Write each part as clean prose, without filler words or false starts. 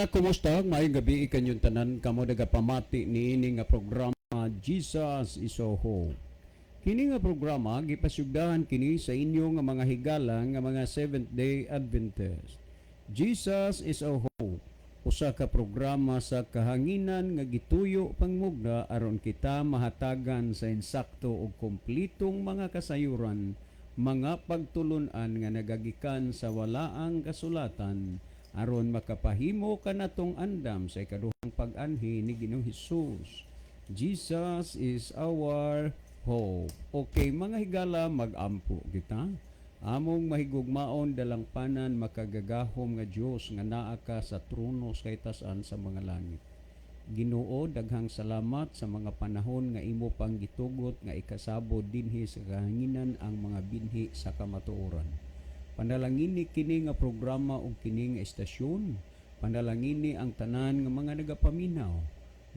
Higala, kumusta? Maayong gabi kanyong tanan, kamo nagapamati niini nga programa, Jesus is Our Hope. Kini nga programa gipasugdahan kini sa inyo nga mga higala nga mga Seventh Day Adventist. Jesus is Our Hope. Usa ka programa sa kahanginan nga gituyo pangmugna aron kita mahatagan sa insakto ug kompletong mga kasayuran, mga pagtulunan nga nagagikan sa walaang kasulatan aron makapahimo kanatong andam sa ikaduhang pag-anhi ni Ginoong Hesus. Jesus is our hope. Okay, mga higala, mag-ampo kita. Among mahigugmaon, dalangpanan, makagagahom nga Dios nga naa ka sa trono sa kaitasan sa mga langit. Ginoo, daghang salamat sa mga panahon nga imo pang gitugot nga ikasabod dinhi sa kahanginan ang mga binhi sa kamatuoran. Panalangini kini nga programa ug kini nga estasyon. Panalangini ang tanan nga mga nagapaminaw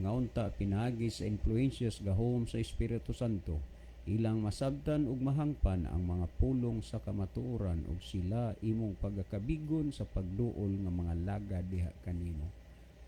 nga unta pinaagi sa influensyas gahom sa Espiritu Santo, ilang masabtan ug mahangpan ang mga pulong sa kamatuoran ug sila imong pagakabigon sa pagduol nga mga laga diha kanimo.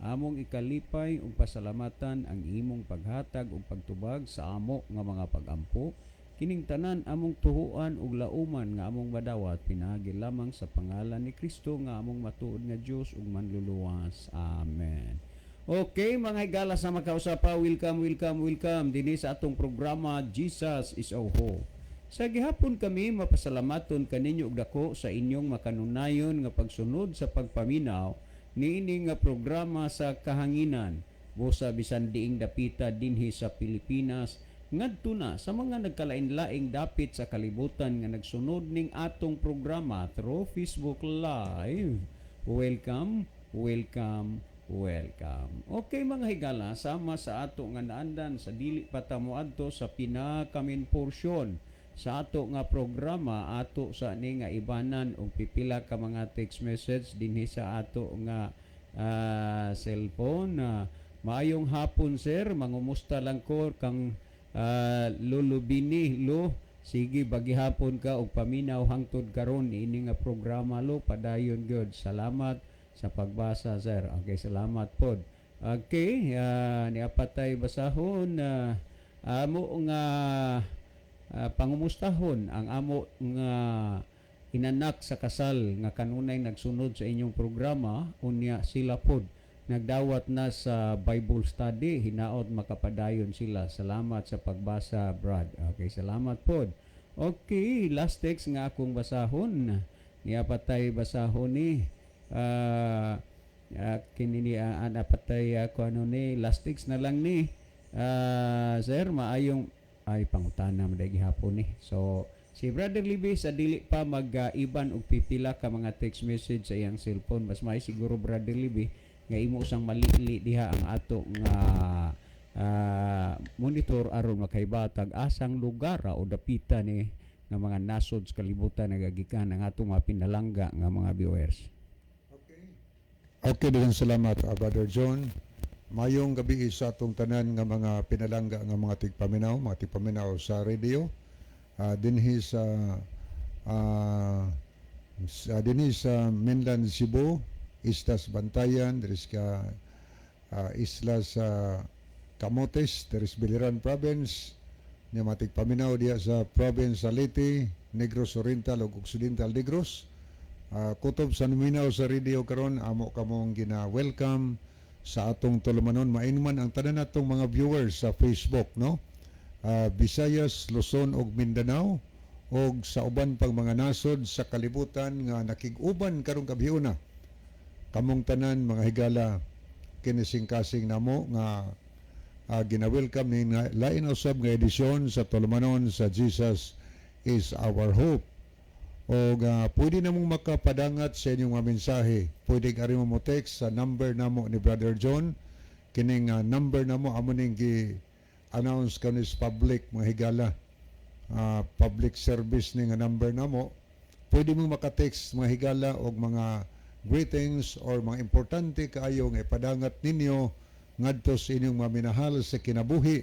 Among ikalipay ug pasalamatan ang imong paghatag ug pagtubag sa amo nga mga pagampo. Kining tanan among tuhuan ug lauman nga among madawat pinaagi lamang sa pangalan ni Kristo nga among matuod nga Dios ug manluluwas. Amen. Okay, mga higala sa makausapa, welcome, welcome, welcome dinhi sa atong programa, Jesus is Our Hope. Sa gihapon kami mapasalamaton kaninyo og dako sa inyong makanunayon nga pagsunod sa pagpaminaw niini nga programa sa kahanginan. Busa bisan diing dapita dinhi sa Pilipinas ngadto na sa mga nagkalain-laing dapit sa kalibutan nga nagsunod ning atong programa through Facebook Live. Welcome, welcome, welcome. Okay, mga higala, sama sa ato nga naandan, sa dili pa ta moadto sa pinaka-main portion sa ato nga programa, ato sa ni nga ibanan og pipila ka mga text message dinhi sa ato nga cellphone. Maayong hapon, sir, mangumusta lang ko kang Lolo Bini. Lo, sige bagihapon ka og paminaw hangtod karon ini nga programa, lo. Padayon gyud. Salamat sa pagbasa, sir. Okay, salamat pod. Okay, niapatay basahon na amo nga pangumustahon ang amo nga inanak sa kasal nga kanunay nagsunod sa inyong programa. Unya sila pod nagdawat na sa Bible study, hinaot makapadayon sila. Salamat sa pagbasa, Brad. Okay, salamat pod. Okay, last text nga akong basahon, niya patay basahon ni kini ni ana patay ako ano ni last text na lang ni sir, maayong ay pangutana man gihapon ni. So si Brother Libby, sa dili pa mag-iban og pipila ka mga text message sa iyang cellphone, mas may siguro, Brother Libby, nga imo usang malili diha ang ato nga monitor aron makaibatag asang lugar o dapita ni nga mga nasod sa kalibutan nagagikan ang atong mga pinalangga nga mga viewers. Okay, daghang salamat, Brother John. Mayong gabi sa atong tanan nga mga pinalangga nga mga tigpaminaw sa radio. Dinhi sa mainland Cebu, Islas Bantayan, diri sa isla sa Camotes, diri sa Biliran Province, ni mga tigpaminaw diha sa province sa Leyte, Negros Oriental ug Occidental Negros. Kutob sa naminaw sa radio karon, amo kamong gina-welcome sa atong tulumanon, main man ang tanan natong mga viewers sa Facebook, no? Visayas, Luzon ug Mindanao ug sa uban pang mga nasod sa kalibutan nga nakig-uban karong gabhiona. Kamong tanan, mga higala, kinising-kasing namo nga gina-welcome ni nga lain usab nga edisyon sa tulumanon sa Jesus is Our Hope. O pwede na mong makapadangat sa inyong mga mensahe. Pwede ka rin mo text sa number namo ni Brother John. Kining number namo amo ning gi-announce kanis public, mga higala. Public service ni nga number namo. Pwede mo maka-text, mga higala, og mga greetings or mga importante kaayo nga ipadangat ninyo ngadto sa inyong mga minahal sa kinabuhi,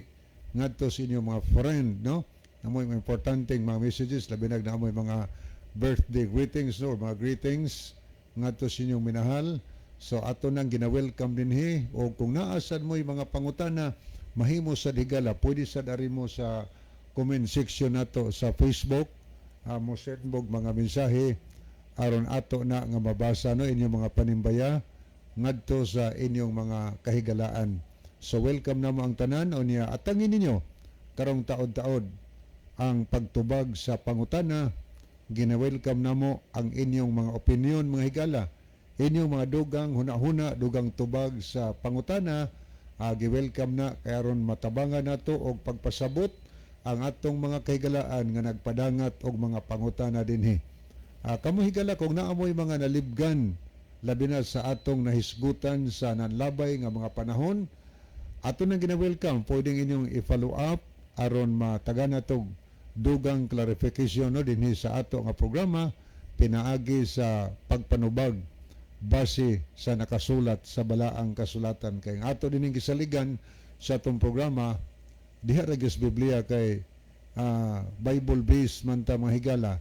ngadto sa inyong mga friend, no? Namoy mga importanteng mga messages, labi na namoy mga birthday greetings, no, or mga greetings ngadto sa inyong minahal. So ato nang gina-welcome dinhi o kung naa sad mo'y mga pangutana, mahimo sa higala, pwede sad ari mo sa comment section nato sa Facebook, mo send mo og mga mensahe aron ato na nga mabasa, no, inyong mga panimbaya ngadto sa inyong mga kahigalaan. So welcome namo ang tanan. Unya atangin ninyo karong taod-taod ang pagtubag sa pangutana. Gina-welcome namo ang inyong mga opinion, mga higala, inyong mga dugang huna-huna, dugang tubag sa pangutana. Gi-welcome na kay aron matabangan nato og pagpasabot ang atong mga kahigalaan nga nagpadangat og mga pangutana dinhi. Kamo higala, kung naa moy mga nalibgan labi na sa atong nahisgutan sa nanlabay nga mga panahon, ato nang gina-welcome, pwedeng inyong i-follow up aron matagana tog dugang clarification, no, dinhi sa ato nga programa pinaagi sa pagpanubag base sa nakasulat sa balaang kasulatan, kay ang ato dining gisaligan sa atong programa diha ra gyud sa Biblia, kay Bible based man ta, mga higala,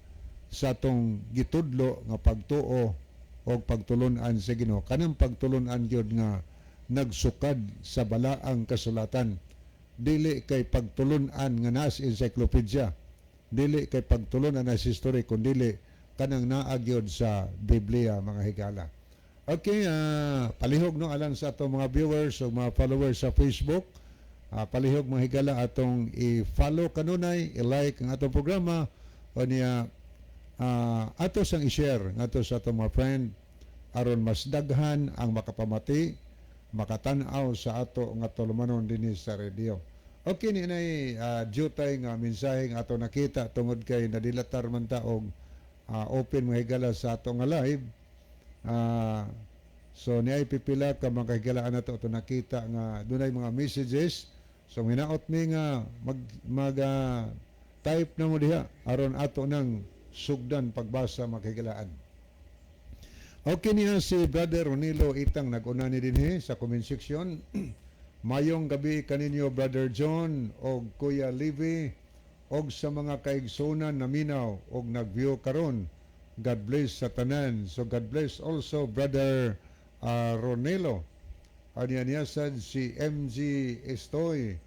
sa atong gitudlo nga pagtuo o pagtulun-an sa Ginoo, kanang pagtulun-an gyud nga nagsukad sa balaang kasulatan, dili kay pagtulun-an nga nas encyclopedia, dili kay pagtulun-an na sa history, kundi kanang naa gyud sa Biblia, mga higala. Okay, palihog, no, alang sa atong mga viewers o mga followers sa Facebook. Palihog, mga higala, atong i-follow kanunay, i-like ang atong programa o niya ato sang i-share ngadto sa atong mga friend aron mas daghan ang makapamati, makatan-aw sa ato nga tulumanon dinhi sa radio. Okay, ni nay jutay nga mensahe nga ato nakita tungod kay nadilatar man ta og open, mga higala, sa ato nga live. So niay pipila ka mga kahigalaan nato ato nakita nga dunay mga messages. So hinaot mi nga mag mag type na mo diha aron ato nang sugdan pagbasa, mga kahigalaan. Okay, niya si Brother Ronilo Itang nag-una ni dinhi sa comment section. "Mayong gabi kaninyo, Brother John og Kuya Levi, og sa mga kaigsunan naminaw og nag-view karon. God bless sa tanan." So God bless also, Brother Ronelo. Anya niya sad si MG Estoy.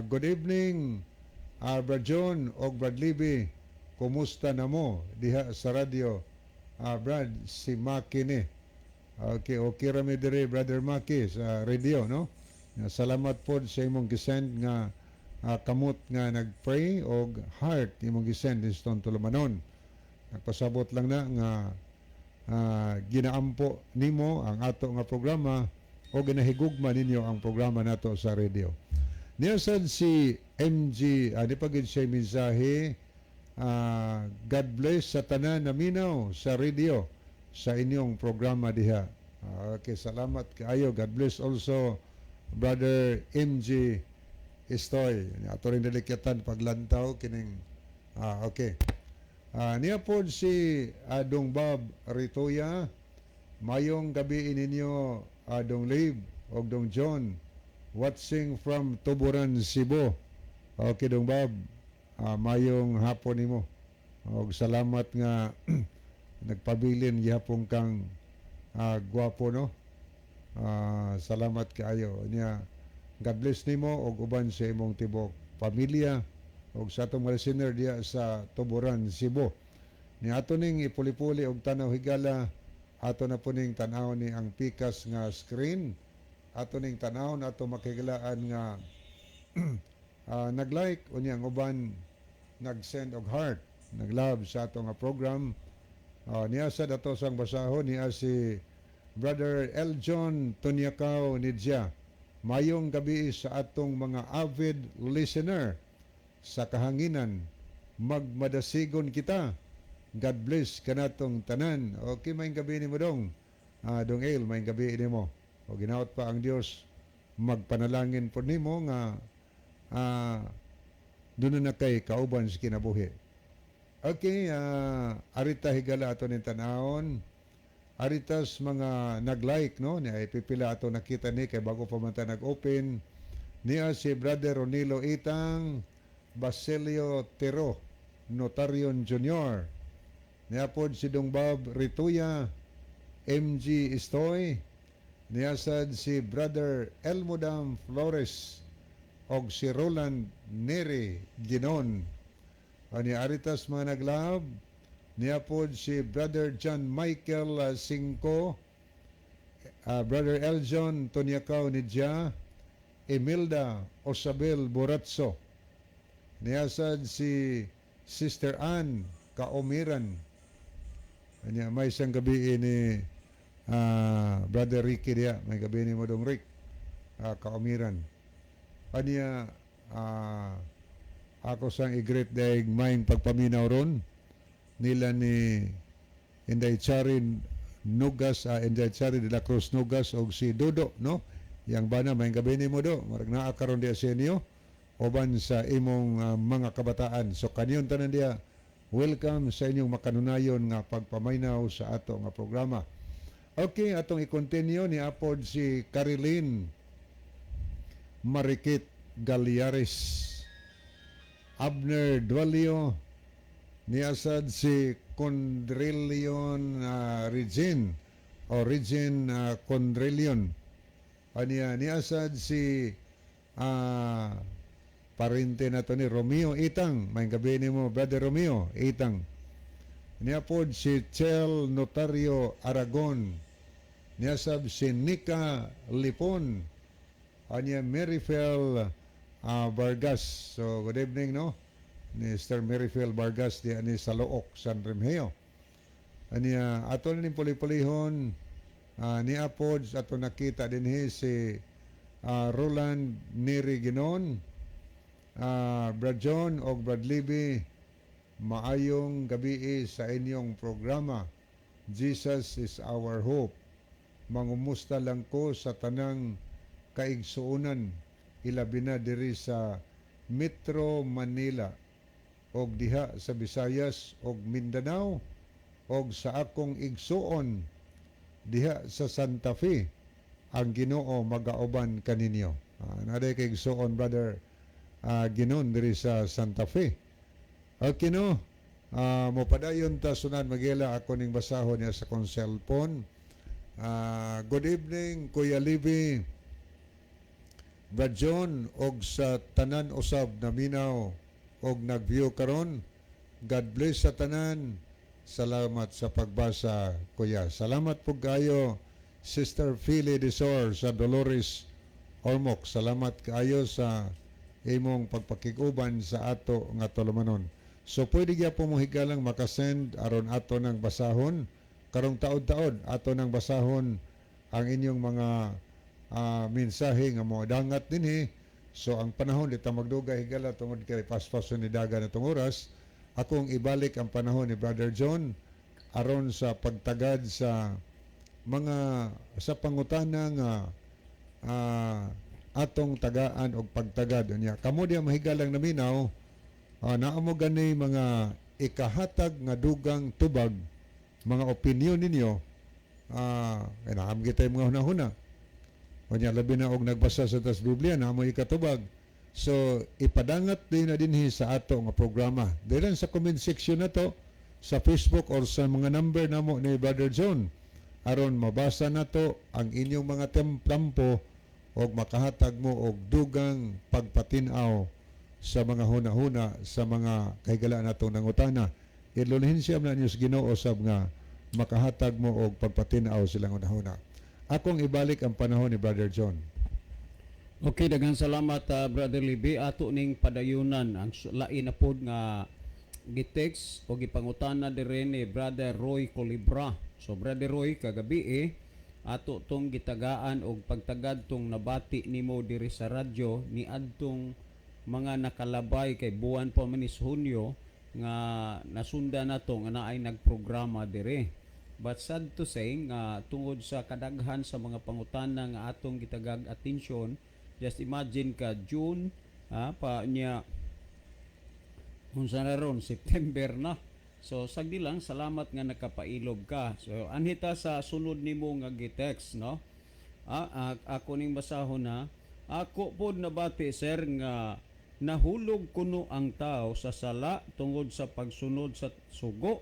"Good evening, Brad John og Brad Libby. Kumusta na mo diha sa radyo? Brad, si Maki ni." Okay ra mi diri, Brother Maki, sa radio, no? Salamat po sa imong gisend nga kamot nga nagpray og heart imong gisend iston tulumanon. Nagpasabot lang na nga ginaampo nimo ang ato nga programa o ginahigugma ninyo ang programa nato sa radio. Niya sad si MG, di pa gid siya mensahe, "God bless sa tanan naminaw sa radio sa inyong programa diha." Okay, salamat kaayo. God bless also, Brother MG Estoy. Ato rin dalikyatan paglantaw kining okay. Niya po si Adong Bob Ritoya. "Mayong gabi ninyo, Adong Lib og Dong John. Watching from Tuburan, Cebu." Okay, Dong Bob. Mayong hapon nimo. Og salamat nga nagpabilin gihapon kang gwapo, no. Salamat kaayo. Niya God bless nimo og uban sa imong tibok pamilya og sa atong mga listener diha sa Tuburan, Cebu. Ni ato ning ipuli-puli og tanaw, higala, ato na po ning tanaw ni ang pikas nga screen. Ato ning tanaw ato makigalaan nga nag-like unya ang uban nag-send og heart, nag-love sa ato nga program. Niya sa dato sang basahon niya si Brother Eljon Tunyakaw Nidja. "Mayong gabi sa atong mga avid listener sa kahanginan. Magmadasigon kita. God bless kanatong tanan." Okay, mayong gabi nimo, dong. Dong El, mayong gabi nimo. O ginaot pa ang Dios magpanalangin po nimo nga doon na kay kauban sa kinabuhi. Okay, arita higala ato ning tanawon. Aritas mga nag-like, no, ni ay pipila ato nakita ni kay bago pa man ta nag-open. Niya si Brother Ronilo Itang, Basilio Tero, Notarion Jr. Niya pod si Dong Bob Rituya, MG Istoy, niasad si Brother Elmodam Flores og si Roland Neri Ginon. Ani aritas mga naglab, niya pod si Brother John Michael Cinco, Brother Eljon Tonyakaw Nidya, Emilda Osabel Boratso. Niyasad si Sister Ann Kaomiran. Anya may isang gabi ni Brother Ricky diya, may gabi ni mo dong Rick Kaomiran. Anya ako sang i-greet daig maing pagpaminaw ron nila ni Inday Charin Nugas, Inday Charin de la Cruz Nugas og si Dodo, no? Yang bana, may gabi ni mo do, marag naa karon diya sa inyo uban sa imong mga kabataan. So kaniyon tanan diya, welcome sa inyong makanunayon nga pagpaminaw sa ato nga programa. Okay, atong i-continue ni apod si Carilyn Marikit Galiares, Abner Dualio, niasad si Condrelion Regine o Regine Condrelion. Aniya niasad si parente na to ni Romeo Itang. May gabi nimo, Brother Romeo Itang. Niya pod si Chel Notario Aragon. Niya sab si Nika Lipon. Anya Merifel Vargas. So good evening, no, ni Sir Merifel Vargas di ani sa Looc, San Remigio. Anya ato ni puli-pulihon ni apod ato nakita dinhi si Roland Neri Ginon, Brad John og Brad Libby, maayong gabi sa inyong programa. Jesus is our hope. Mangumusta lang ko sa tanang kaigsuonan, ilabi na diri sa Metro Manila og diha sa Visayas og Mindanao og sa akong igsuon diha sa Santa Fe. Ang Ginoo magauban kaninyo. Naa kay igsuon, Brother Ginon, diri sa Santa Fe. Okay, no? Mopadayon ta sunan magela ako ning basahon niya sa kong cellphone. Good evening, Kuya Libby, Brad John og sa tanan usab naminaw og nag-view karon. God bless sa tanan. Salamat sa pagbasa, Kuya. Salamat po kayo, Sister Philly Desor sa Dolores Ormoc. Salamat kaayo sa imong pagpakiguban sa ato nga tulumanon. So pwede gyapon mo higalang makasend aron ato ng basahon karong taod-taod, ato nang basahon ang inyong mga mensahe nga mo dangat dinhi. So ang panahon, di ta magdugay higala tungod kay paspaso ni daga na tong oras. Akong ibalik ang panahon ni Brother John aron sa pagtagad sa mga sa pangutana nga atong tagaan og pagtagad. Unya kamo diya mahigalang naminaw, naa mo gani mga ikahatag nga dugang tubag, mga opinion ninyo, uh, naam kita mga hunahuna. Unya labi na og nagbasa sa tas Biblia na mo ikatubag. So ipadangat din na dinhi sa ato nga programa. Dili sa comment section na to sa Facebook or sa mga number namo ni Brother John aron mabasa nato ang inyong mga templampo og makahatag mo og dugang pagpatin-aw sa mga huna-huna sa mga kahigala natong nangutana. Ilulhin siya na niyo sa Ginoo sab nga makahatag mo og pagpatin-aw silang hunahuna. Akong ibalik ang panahon ni Brother John. Okay, daghang salamat, Brother Libby. Ato ning padayunan ang lain na pod nga gitext o gipangutana diri ni Brother Roy Colibra. So Brother Roy, kagabi eh, ato tong gitagaan og pagtagad tong nabati nimo diri sa radyo ni adtong mga nakalabay kay buwan pa man is Hunyo nga nasunda nato nga naay nagprograma diri. But sad to say nga tungod sa kadaghan sa mga pangutana nga atong gitagag atensyon, just imagine ka June pa niya unsa na ron, September na. So sagdi lang, salamat nga nakapailob ka. So anhita sa sunod nimo nga gitext, no? Ako ning basahon na ako pod nabati, sir, nga nahulog kuno ang tao sa sala tungod sa pagsunod sa sugo.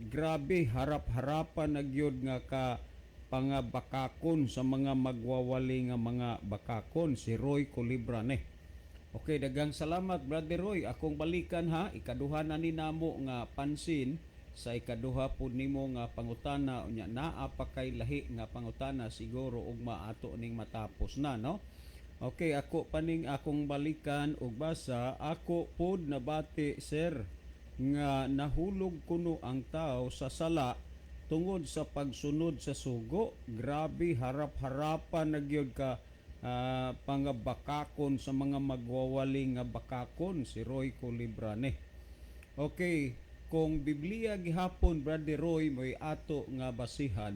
Grabe, harap-harapan na gyud nga ka pangabakakon sa mga magwawali nga mga bakakon, si Roy Colibra ne. Okay, daghang salamat, Brother Roy. Akong balikan ha, ikaduha na ni namo nga pansin sa ikaduha pud nimo nga pangutana. Unya naa pa kay lahi nga pangutana, siguro ugma ato ning matapos na, no? Okay, ako paning akong balikan og basa. Ako pod nabati, sir, nga nahulog kuno ang tao sa sala tungod sa pagsunod sa sugo. Grabe, harap-harapan na gyud ka pangabakakon sa mga magwawali nga bakakon, si Roy Colibrane. Okay, kung Biblia gihapon, Brother Roy, mo'y ato nga basihan,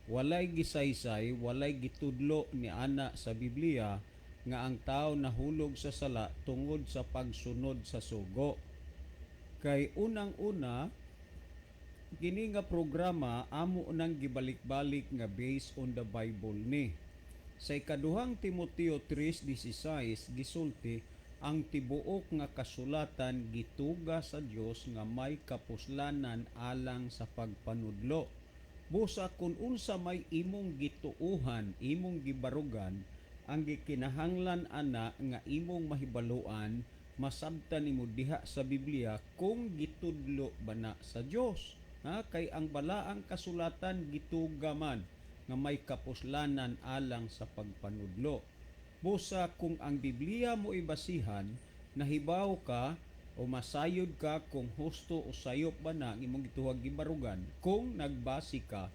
walay gisaysay, walay gitudlo ni ana sa Biblia nga ang tao nahulog sa sala tungod sa pagsunod sa sugo. Kay unang-una, kini nga programa amo nang gibalik-balik nga based on the Bible ni. Sa ikaduhang Timoteo 3:16 gisulti, ang tibuok nga kasulatan gituga sa Dios nga may kapuslanan alang sa pagpanudlo. Busa kung unsa may imong gituuhan, imong gibarugan, ang gikinahanglan ana nga imong mahibaluan, masabtan nimo diha sa Biblia kung gitudlo ba na sa Dios. Ha, kay ang balaang kasulatan gituga man nga may kapuslanan alang sa pagpanudlo. Busa kung ang Biblia mo ibasihan, nahibaw ka o masayod ka kung husto o sayop ba na ang imong gituhag gibarugan kung nagbase ka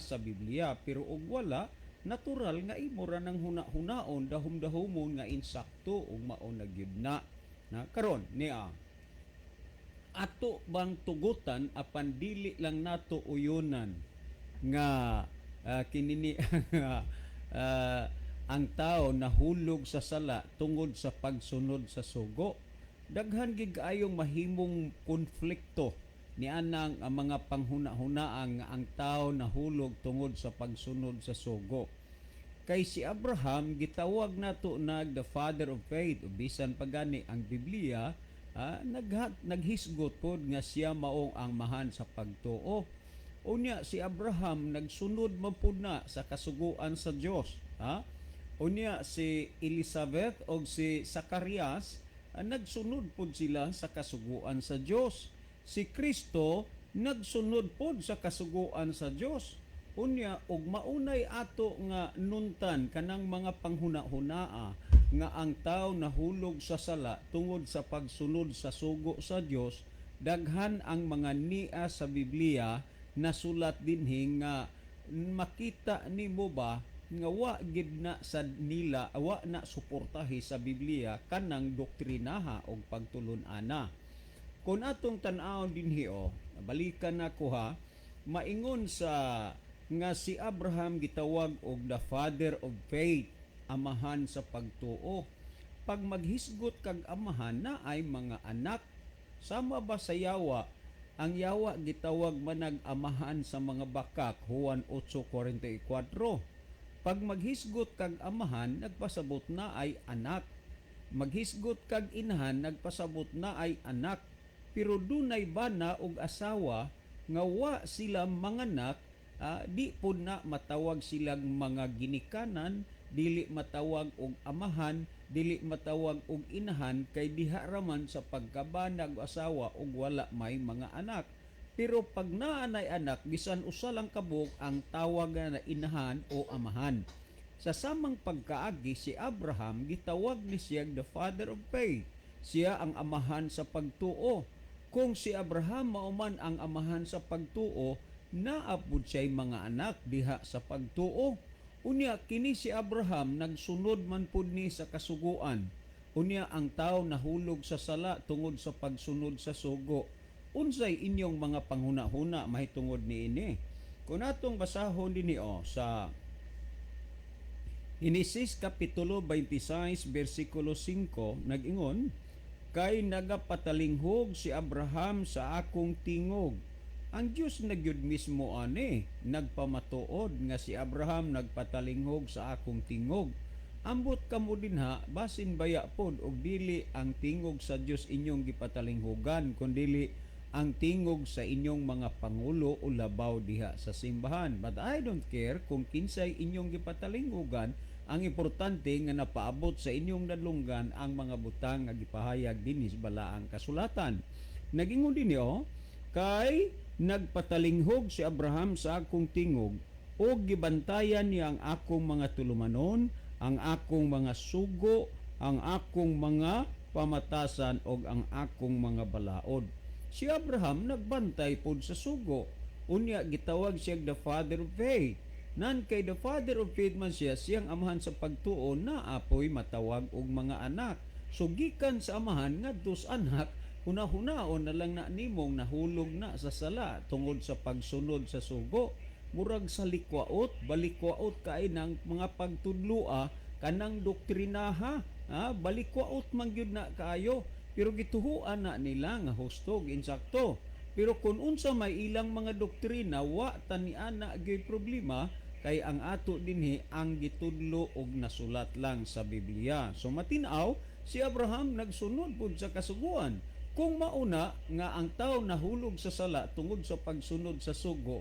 sa Biblia. Pero og wala, natural nga imo ra nang huna-hunaon, dahum-dahumon nga insakto ug mao na gyud na. Na karon niya, ato bang tugutan apan dili lang nato uyunan nga kinini ang tao nahulog sa sala tungod sa pagsunod sa sugo? Daghan gid kaayong mahimong konflikto ni anang ang mga panghuna-hunaan nga ang tao nahulog tungod sa pagsunod sa sugo. Kay si Abraham gitawag nato nag the father of faith, o bisan pagani ang Biblia naghisgot pod nga siya maong ang amahan sa pagtuo. Unya si Abraham nagsunod man pud na sa kasuguan sa Dios, ha? Unya si Elizabeth og si Zacarias nagsunod pud sila sa kasuguan sa Dios. Si Kristo nagsunod pod sa kasuguan sa Dios. Unya og maunay ato nga nuntan kanang mga panghuna-hunaa nga ang tao nahulog sa sala tungod sa pagsunod sa sugo sa Dios, daghan ang mga nia sa Biblia nasulat dinhi nga makita nimo ba nga wa gid na sa nila, wa na suportahi sa Biblia kanang doktrinaha og pagtulun-ana. Kung atong tan-awon dinhi, o balikan na ko ha, maingon sa nga si Abraham gitawag og the father of faith, amahan sa pagtuo. Pag maghisgot kag amahan na ay mga anak, sama ba sa yawa? Ang yawa gitawag manag amahan sa mga bakak, Juan 8:44. Pag maghisgot kag amahan, nagpasabot na ay anak. Maghisgot kag inahan, nagpasabot na ay anak. Pero dunay bana og asawa nga wa sila manganak, di pod na matawag silang mga ginikanan, dili matawag og amahan, dili matawag og inahan, kay diha raman sa pagkabanag asawa og wala may mga anak. Pero pag naa nay anak, bisan usa lang kabuok, ang tawag na inahan o amahan. Sa samang pagkaagi, si Abraham gitawag ni siya the father of faith. Siya ang amahan sa pagtuo. Kung si Abraham mao man ang amahan sa pagtuo, naa pud siya'y mga anak diha sa pagtuo. Unya kini si Abraham nagsunod man pud ni sa kasuguan. Unya ang tao nahulog sa sala tungod sa pagsunod sa sugo. Unsay inyong mga panghuna-huna mahitungod niini? Kung atong basahon dinhi o sa Henesis kapitulo 26 bersikulo 5, nag-ingon, "Kay nagapatalinghog si Abraham sa akong tingog." Ang Dios na gyud mismo ani nagpamatuod nga si Abraham nagpatalinghog sa akong tingog. Ambot kamo dinha, basin baya pod og dili ang tingog sa Dios inyong gipatalinghogan, kundili Ang tingog sa inyong mga pangulo o labaw diha sa simbahan. But I don't care kung kinsay inyong gipatalingugan, ang importante nga napaabot sa inyong nadlunggan ang mga butang nga gipahayag dinhi sa balaang kasulatan. Nagingon dinhi oh, kay nagpatalinghog si Abraham sa akong tingog ug gibantayan niya ang akong mga tulumanon, ang akong mga sugo, ang akong mga pamatasan ug ang akong mga balaod. Si Abraham nagbantay pod sa sugo. Unya gitawag siya the father of faith. Nan kay the father of faith man siya, siyang amahan sa pagtuo na apoy matawag og mga anak. So gikan sa amahan ngadto sa anak, hunahunaon na lang na nimong nahulog na sa sala tungod sa pagsunod sa sugo. Murag sa likwaot, balikwaot kay ng mga pagtudloa kanang doktrinaha, ha? Balikwaot man gyud na kaayo. Pero gituhuan na nila nga husto ug insakto. Pero kung unsa may ilang mga doktrina, wa ta niana gyud problema kay ang ato dinhi ang gitudlo og nasulat lang sa Biblia. So matin-aw, si Abraham nagsunod pud sa kasuguan. Kung mauna nga ang tao nahulog sa sala tungod sa pagsunod sa sugo,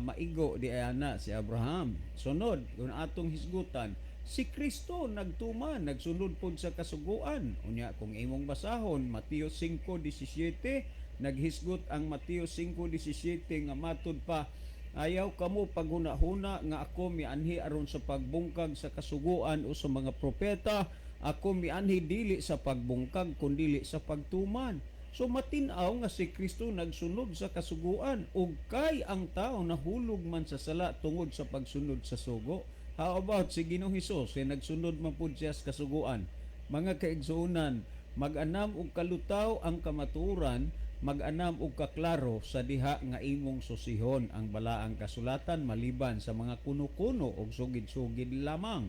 maigo di ana si Abraham. Sunod, kung atong hisgutan, si Kristo nagtuman, nagsunod pud sa kasuguan. Unya kung imong basahon Mateo 5:17, naghisgot ang Mateo 5:17 nga matud pa, "Ayaw kamo paghuna-huna nga ako mianhi aron sa pagbungkag sa kasuguan o sa mga propeta. Ako mianhi dili sa pagbungkag kundili sa pagtuman." So matin-aw nga si Kristo nagsunod sa kasuguan ug kay ang tao nahulog man sa sala tungod sa pagsunod sa sugo. How about si Ginoong Hesus? Kay nagsunod man pud siya sa kasuguan. Mga kaigsuonan, mag-anam og kalutaw ang kamatuoran, mag-anam og kaklaro sa diha nga imong susihon ang balaang kasulatan maliban sa mga kuno-kuno og sugid-sugid lamang.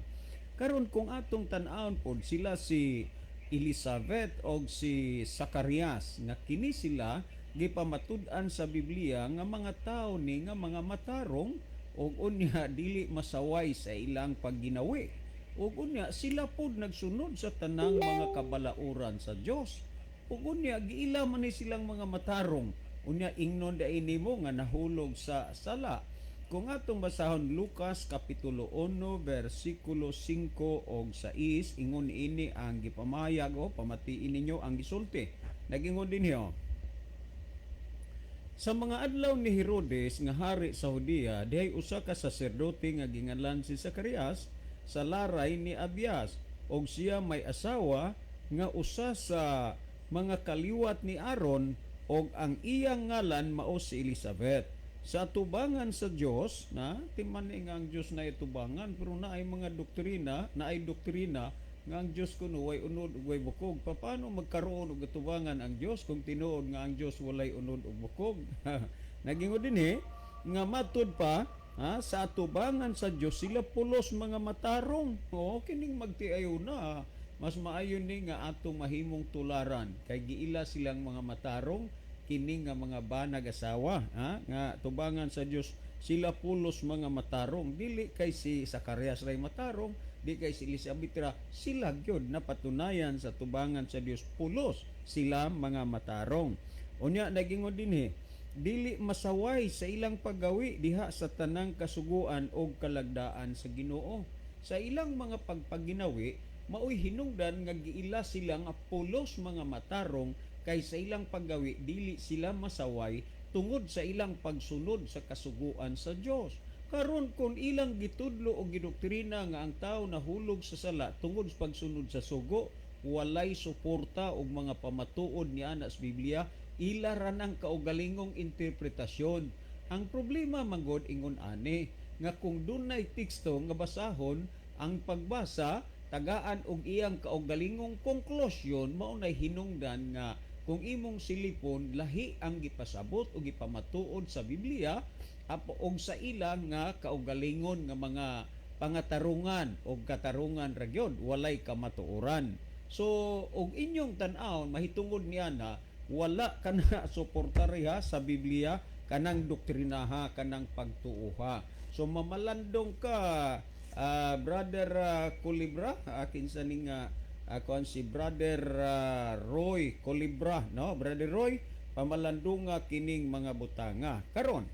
Karon kung atong tan-awon pod sila si Elizabeth og si Zacarias nga kini sila gipamatud-an sa Biblia nga mga tawo ni nga mga matarong ug unya dili masaway sa ilang pagginawi. Ug unya sila pod nagsunod sa tanang mga kabalauran sa Dios. Ug unya giila man ni silang mga matarong. Unya ingnon dai nimo nga nahulog sa sala. Kung atong basahon Lucas kapitulo 1 bersikulo 5 og 6, ingon ini ang gipamayag o pamatiin ninyo ang gisulti. Nagingon dinhi oh. Sa mga adlaw ni Herodes nga hari sa Judea, dihay usa ka saserdote nga ginganlan si Zacarias sa laray ni Abias, og siya may asawa nga usa sa mga kaliwat ni Aaron og ang iyang ngalan mao si Elizabeth. Sa tubangan sa Dios na timan ni nga ang Dios na itubangan, pero naay mga doktrina, naay doktrina nga ang Dios kuno way unod ug way bukog. Paano magkaroon og atubangan ang Dios kung tinuod nga ang Dios walay unod ug bukog? Nagingon dinhi nga matud pa, ha, sa atubangan sa Dios sila pulos mga matarong. O kining magtiayo na, mas maayo ni nga atong mahimong tularan kay giila silang mga matarong kini nga mga banag asawa, ha, nga tubangan sa Dios sila pulos mga matarong. Dili kay si Zacarias ray matarong, di kay si Elizabeth ra, sila gyud napatunayan sa tubangan sa Dios pulos sila mga matarong. Unya nagingon dinhi, dili masaway sa ilang paggawi diha sa tanang kasuguan og kalagdaan sa Ginoo. Sa ilang mga pagpaginawi, maoy hinungdan nga giila sila nga pulos mga matarong kay sa ilang paggawi dili sila masaway tungod sa ilang pagsunod sa kasuguan sa Dios. Karon kung ilang gitudlo o gidoktrina nga ang tao nahulog sa sala tungod sa pagsunod sa sugo, walay suporta og mga pamatuod ni ana sa Biblia, ila ra nang kaugalingong interpretasyon. Ang problema manggod ingon ani nga kung dunay teksto nga basahon, ang pagbasa tagaan og iyang kaugalingong konklusyon, mao nay hinungdan nga kung imong silipon lahi ang gipasabot o gipamatuod sa Biblia apo og sa ila nga kaugalingon nga mga pangatarungan og katarungan ra gyud, walay kamatuoran. So og inyong tan-awon mahitungod niya na wala kana suportariha sa Biblia kanang doktrinaha, kanang pagtuoha. So mamalandong ka, brother Colibra, kinsa ni nga kuan si brother Roy Colibra, no? Brother Roy, Pamalandunga kining mga butanga. Karon,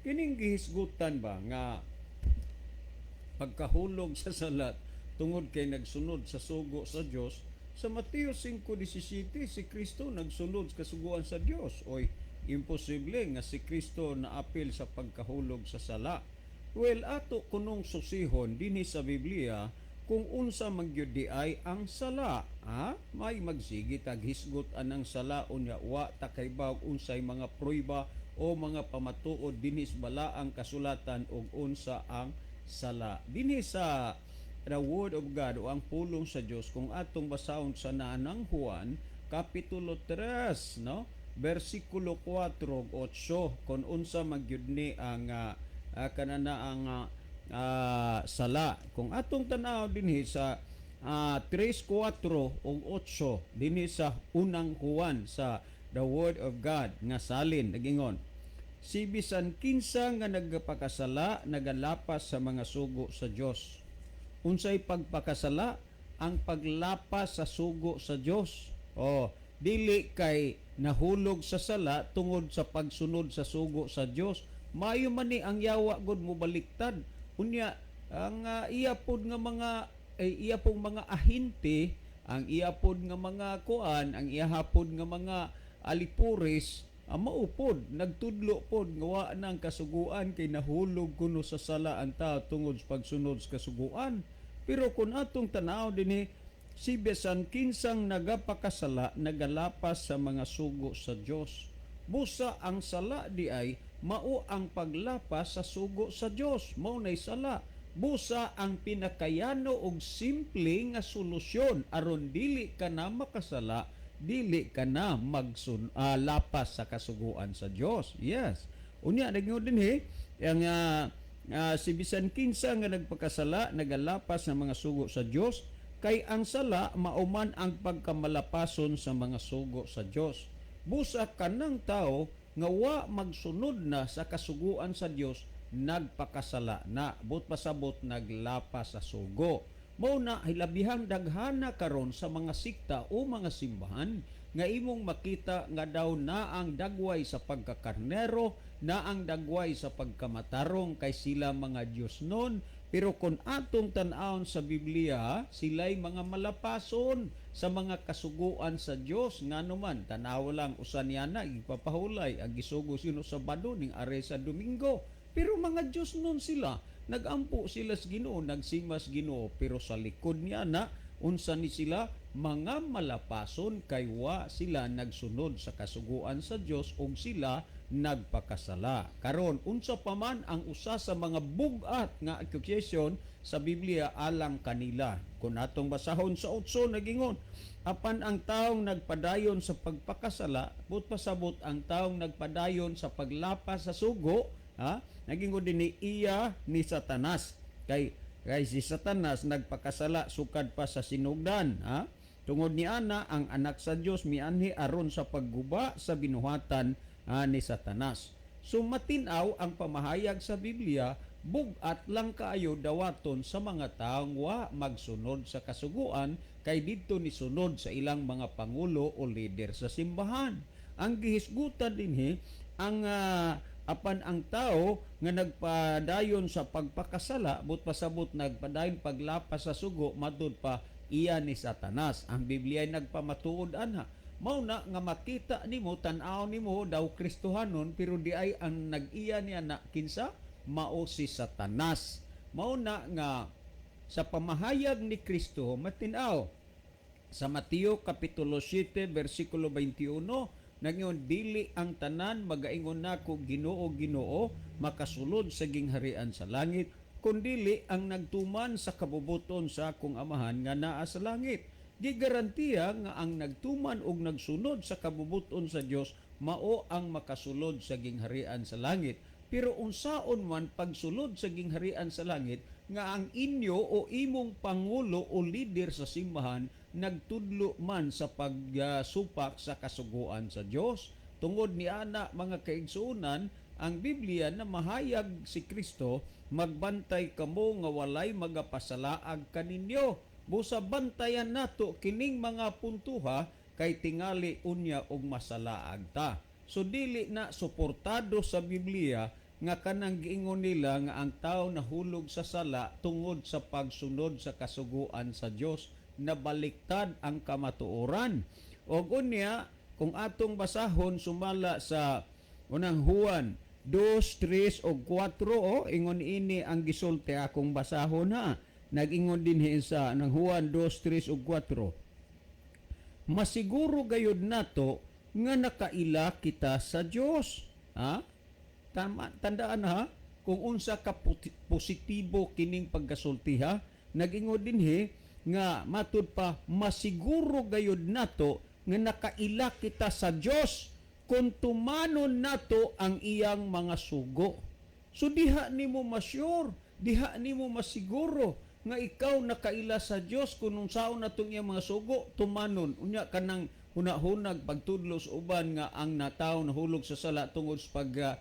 kining gihisgutan ba nga pagkahulog sa sala tungod kay nagsunod sa sugo sa Dios? Sa Mateo 5:17, si Kristo nagsunod sa kasuguan sa Dios. Oy, imposible nga si Kristo naapil sa pagkahulog sa sala. Well, ato kunong susihon dinhi sa Biblia kung unsa man gyud di ay ang sala, ha? May magsige tag hisgot anang sala, unya wa ta kahibaw unsay mga prueba o mga pamatuod dinhi sa Balaang Kasulatan og unsa ang sala. Dinhi sa the Word of God o ang pulong sa Dios, kung atong basahon sa Unang Juan kapitulo 3, no, bersikulo 4 ug 8, kung unsa man gyud ni ang kanana ang sala. Kung atong tan-aw dinhi sa 3:4 ug 8 dinhi sa Unang Juan, sa the Word of God nga salin, nagingon, "Si bisan kinsa nga nagapakasala nagalapas sa mga sugo sa Dios." Unsay pagpakasala? Ang paglapas sa sugo sa Dios. Oh, dili kay nahulog sa sala tungod sa pagsunod sa sugo sa Dios. Maayo man ni ang yawa gud mo baliktad. Unya ang iya pod nga mga iya pong mga ahente, ang iya pod nga mga kuan, ang iya pod nga mga alipores, ang mao pod nagtudlo pod nga wa nang kasuguan kay nahulog kuno sa sala ang tao tungod sa pagsunod sa kasuguan. Pero kung atong tanaw dinhi, "Si bisan kinsang nagapakasala nagalapas sa mga sugo sa Dios." Busa ang sala di ay mao ang paglapas sa sugo sa Dios, mao nay sala. Busa ang pinakayano og simple nga solusyon aron dili ka na makasala, dili ka na magsun lapas sa kasuguan sa Dios. Yes. Unya nagingon dinhi ang "Si bisan kinsa nga nagpakasala nagalapas sa mga sugo sa Dios, kay ang sala mao man ang pagkamalapason sa mga sugo sa Dios." Busa kanang tao nga wa magsunod na sa kasuguan sa Dios, nagpakasala na, but pasabot naglapas sa sugo. Mao na hilabihang daghana karon sa mga sikta o mga simbahan nga imong makita nga daw na ang dagway sa pagkakarnero, na ang dagway sa pagkamatarong kay sila mga Diyos nun. Pero kung atong tan-awon sa Biblia, sila'y mga malapason sa mga kasuguan sa Dios. Ngano man, tanaw lang usa niya na ipapahulay ang gisugo sino Sabado ning are sa Domingo. Pero mga Diyos nun sila, nagampo sila sa Ginoo, nagsimas Ginoo, pero sa likod niya na unsa ni sila? Mga malapason, kay wa sila nagsunod sa kasuguan sa Dios ug sila nagpakasala. Karon, unsa pa man ang usa sa mga bug-at nga accusation sa Biblia alang kanila? Kung atong basahon sa 8, nagingon, "Apan ang taong nagpadayon sa pagpakasala," but pasabot ang taong nagpadayon sa paglapas sa sugo, ha? Nagingon din ni iya ni Satanas. Kay si Satanas nagpakasala sukad pa sa sinugdan, ha? "Tungod ni ana ang anak sa Dios mianhi aron sa pagguba sa binuhatan ni Satanas." So matinaw ang pamahayag sa Biblia, bug-at lang kaayo dawaton sa mga taong wa magsunod sa kasuguan kay didto ni sunod sa ilang mga pangulo o leader sa simbahan. Ang gihisgutan dinhi ang "Apan ang tao nga nagpadayon sa pagpakasala," but pasabot nagpadayon paglapas sa sugo, matud pa iya ni Satanas. Ang Biblia ay nagpamatuod anha. Mao na nga makita nimo, tan-aw nimo daw Kristohanon, pero di ay ang nag-iya niya na kinsa? Mao si Satanas. Mao na nga sa pamahayag ni Kristo matin-aw sa Mateo kapitulo 7 bersikulo 21, nangiyon, "Dili ang tanan magaingon nako, 'Ginoo, Ginoo,' makasulod sa gingharian sa langit, kundili ang nagtuman sa kabubuton sa akong Amahan nga naa sa langit." Gigarantiya nga ang nagtuman og nagsunod sa kabubuton sa Dios mao ang makasulod sa gingharian sa langit. Pero unsaon man pagsulod sa gingharian sa langit nga ang inyo o imong pangulo o leader sa simbahan nagtudlo man sa pagsupak sa kasuguan sa Dios? Tungod ni ana, mga kaigsuonan, ang Biblia na mahayag si Kristo, "Magbantay kamo nga walay magapasalaag kaninyo." Busa bantayan nato kining mga puntuha. kay tingali unya og masalaag ta. So dili na suportado sa Biblia nga kanang giingon nila nga ang tao nahulog sa sala tungod sa pagsunod sa kasuguan sa Dios, na baliktad ang kamatuoran. Og unya, kung atong basahon sumala sa Unang Juan 2, 3 og 4, oh, ingon ini ang gisulti, akong basahon ha. Nag-ingon din sa ng Juan 2, 3 ug 4. Masiguro gayud nato nga nakaila kita sa Dios. Ha? Tama, tandaan ha, kung unsa ka positibo kining pagkasulti ha, nag-ingon dinhi nga matud pa, masiguro gayud nato nga nakaila kita sa Dios kung tumanon nato ang iyang mga sugo. So diha nimo masyur, diha nimo masiguro nga ikaw nakaila sa Dios kung unsaon natong iyang mga sugo tumanon. Unya kanang hunahunag pagtudlo sa uban nga ang natawo nahulog sa sala tungod sa pag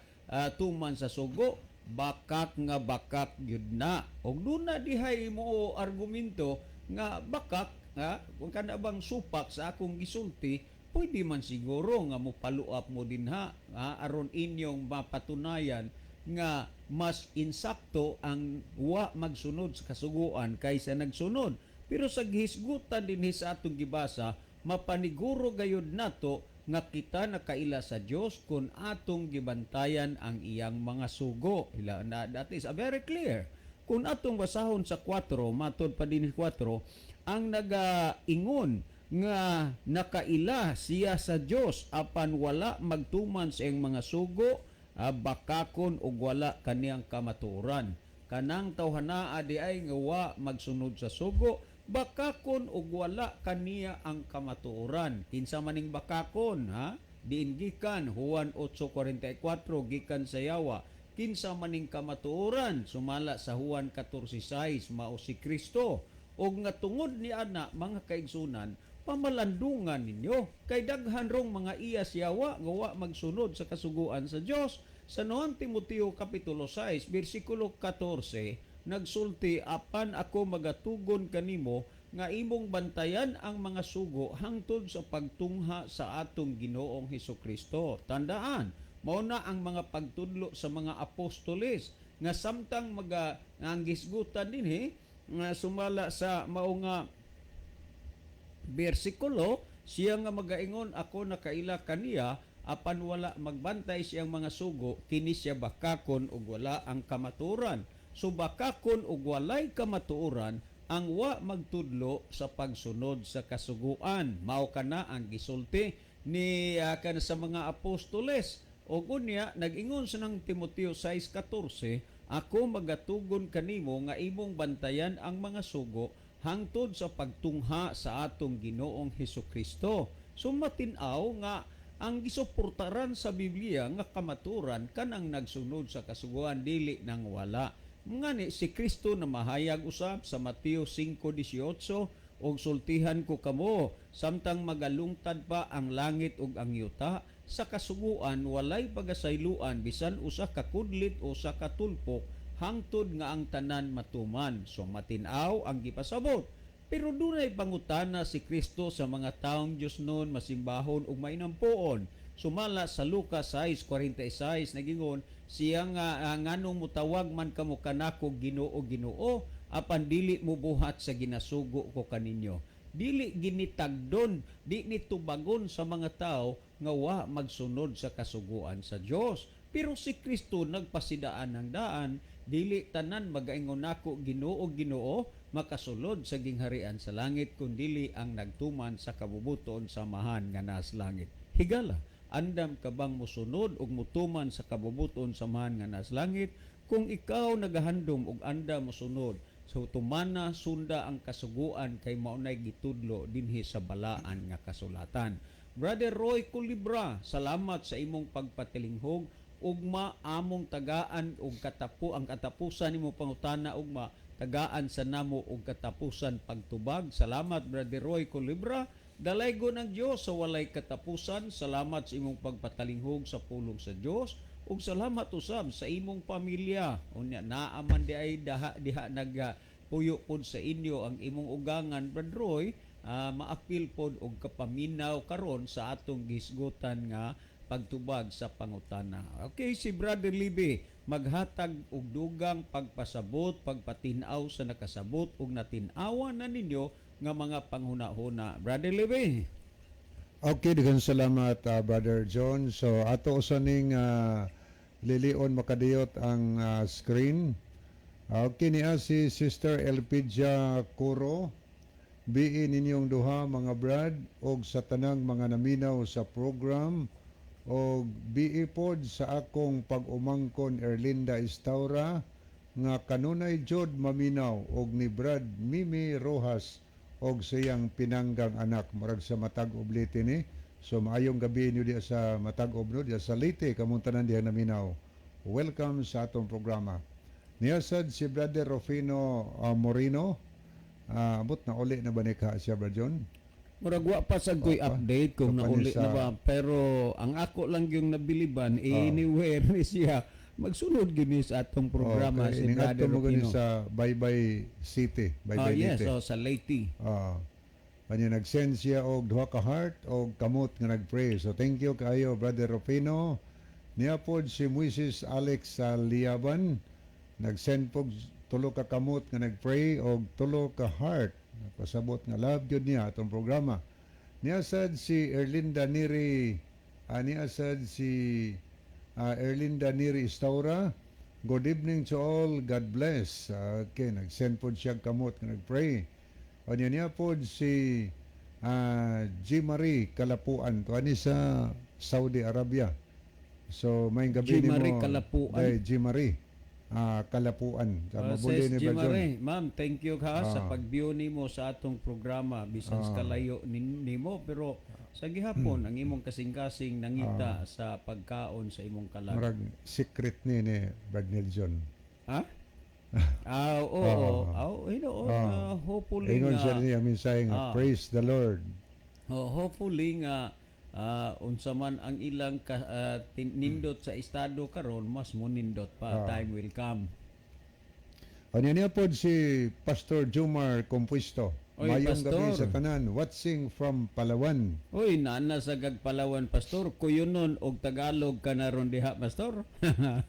tuman sa sugo, bakak nga bakak gyud na. Og duna dihay mo argumento nga bakak nga kung kana bang supak sa akong gisulti, pwede man siguro nga mo follow up mo dinha ha, aron inyong mapatunayan nga mas insakto ang wa magsunod sa kasuguan kaysa nagsunod. Pero sa gihisgutan dinhi sa atong gibasa, mapaniguro gayud nato nga kita nakaila sa Dios kung atong gibantayan ang iyang mga sugo. Ila na, that is a very clear. Kung atong basahon sa 4, matod pa din 4, ang nagaingon nga nakaila siya sa Dios apan wala magtuman sa iyang mga sugo, bakakon ug wala kaniyang kamatuoran. Kanang tawhanaa di ay nga wa magsunod sa sugo, bakakon ug wala kaniya ang kamatuoran. Kinsa maning bakakon ha? Diin gikan? Juan 8:44, gikan sa yawa. Kinsa maning kamatuoran? Sumala sa Juan 14:6, mao si Kristo. Og nga tungod ni ana, mga kaigsunan, pamalandungan ninyo kay daghan rong mga iya siyawa nga wa magsunod sa kasuguan sa Dios. Sa 1 Timoteo kapitulo 6 bersikulo 14 nagsulti, "Apan ako magatugon kanimo nga imong bantayan ang mga sugo hangtod sa pagtungha sa atong Ginoong Hesus Kristo." Tandaan, mao na ang mga pagtudlo sa mga apostoles nga samtang maga nga ang gisgutan dinhi nga sumala sa mao nga bersikulo, siya nga magaingon, "Ako nakaila kaniya," apan wala magbantay siyang mga sugo, kini siya bakakon ug wala ang kamatuoran. So bakakon ug walay kamatuoran ang wa magtudlo sa pagsunod sa kasuguan. Mao kana ang gisulti ni kan sa mga apostoles. Og unya nag-ingon sa nang Timoteo 6:14, "Ako magatugon kanimo nga imong bantayan ang mga sugo hangtod sa pagtungha sa atong Ginoong Hesus Kristo." So matin-aw nga ang gisuportaran sa Biblia nga kamaturan kanang nagsunod sa kasuguan, dili nang wala. Ngani si Kristo na mahayag usab sa Mateo 5:18, "Og sultihan ko kamo, samtang magalungtad pa ang langit ug ang yuta, sa kasuguan walay pagasayloan bisan usa ka kudlit o usa ka tulpok hangtod nga ang tanan matuman." So matin-aw ang gipasabot. Pero dunay pangutana si Kristo sa mga taong Diyos noon, masimbahon ug mainampoon. Sumala sa Lucas 6:46, nagingon siya nga, "Nganong mutawag man kamo kanako Ginoo, Ginoo, apan dili mo buhat sa ginasugo ko kaninyo?" Dili ginitagdon, di ni tubagon sa mga tao nga wa magsunod sa kasuguan sa Dios. Pero si Kristo nagpasidaan ng daan, "Dili tanan magaingon nako, 'Ginoo, Ginoo,' makasulod sa gingharian sa langit, kundili ang nagtuman sa kabubuton sa Amahan nga nasa langit." Higala, andam ka bang musunod ug mutuman sa kabubuton sa Amahan nga nasa langit? Kung ikaw nagahandom ug andam mosunod, so tumana, sunda ang kasuguan kay maunay gitudlo dinhi sa balaan nga kasulatan. Brother Roy Culibra, salamat sa imong pagpatilinghog. Ugma among tagaan og katapu ang katapusan nimo pangutana, ugma tagaan sa namo og katapusan pagtubag. Salamat, Brother Roy Culibra. Dalaygon ang Dios sa walay katapusan. Salamat sa imong pagpatalinghog sa pulong sa Dios. Ug salamat usab sa imong pamilya. Unya naa man di ay daha diha nag puyo pod sa inyo ang imong ugangan, Brad Roy. Maapil pod og kapaminaw karon sa atong gihisgutan nga pagtubag sa pangutana. Okay, si Brother Libi maghatag og dugang pagpasabot, pagpatin-aw sa nakasabot ug natin-awan na ninyo nga mga panghuna-huna. Brother Libi. Okay, daghang salamat, Brother John. So ato usa ning lilion makadiyot ang screen. Okay, niya si Sister Elpidia Coro. BE ninyong duha, mga brad, og sa tanang mga naminaw sa program, og BE pod sa akong pag-umangkon Erlinda Estaura nga kanunay jud maminaw, og ni Brad Mimi Rojas og siyang pinanggang anak, murag sa Matag-ob, Leyte ni. So maayong gabi niyo diya sa Matag-ob, no, diya sa Leyte. Kamong tanan diha naminaw, welcome sa atong programa. Niya sad si Brother Rufino Moreno. Abot na uli na ba ni ka siya, Brad John? Murag wa pa sad ko'y Wa pa. Update kung Wa pa ni nauli na ba, pero ang ako lang yung nabiliban, anywhere ni siya magsunod gyud ni sa atong programa, si Ning Brother adto mo gani Rufino. sa Baybay City, Baybay Yes, Leyte. oh, sa Leyte. Kanya nag-send siya og duha ka heart og kamot nga nag-pray. So thank you kaayo, Brother Rufino. Niya pod si Moises Alex sa Liaban. Nag-send pod tulo ka kamot nga nag-pray og tulo ka heart. Pasabot nga love gyud niya atong programa. Niya sad si Erlinda Neri, niya sad si Erlinda Neri Estaura. "Good evening to all. God bless." Okay, nag-send pod siya kamot nga nag-pray. O niya niya pod si G. Marie Kalapuan. To ani sa Saudi Arabia. So may gabi G. Marie nimo. Kalapuan. Day, G. Marie Kalapuan. Sa mabuli Sis ni G. Brad John. Marie, ma'am, thank you ka sa pag-view nimo sa atong programa bisan sa kalayo nimo, pero sa gihapon ang imong kasing-kasing nangita sa pagkaon sa imong kalag. Murag secret ni Brad Nelson. Ha? Oo. Ah, hinuon, hopefully Ingon nga siya niya mensahe nga "Praise the Lord." Oh, hopefully nga unsa man ang ilang nindot sa estado karon, mas monindot pa. Time will come. O niya niya pod si Pastor Jumar Compuesto. Oy, "Mayong Pastor. gabi sa tanan, watching from Palawan." Uy, naana sa Gagpalawan, Pastor. Kuyunon og Tagalog ka na ron diha, Pastor.